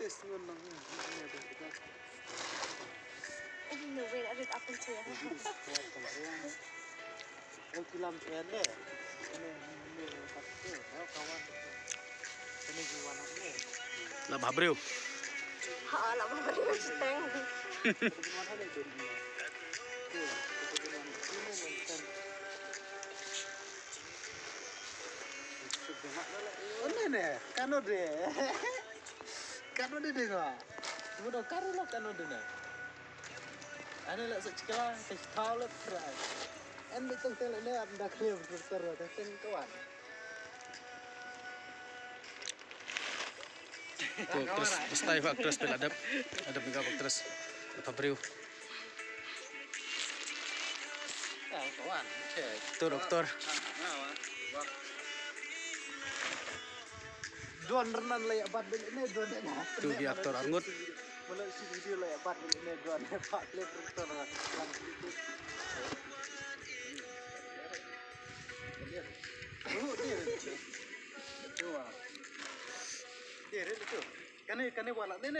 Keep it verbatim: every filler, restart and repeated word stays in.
No way, I did apple too. La ba briew. Ha, la ba briew. One ne, kano de. Kano de de nga. Mudo karo la kano de na. Ane la sa chikala, te tau la try. An de tong tele ne, an da kle betul tero, te teng kawan. Ko actress, basta iba actress pela adep, adep nga actress. Kata briew. Doktor. Don renan la ya bat bel ne don ne. Tu bi aktor arngut. Mula si video la ya bat bel ne don ne pak le doktor. Kane kane wala ne.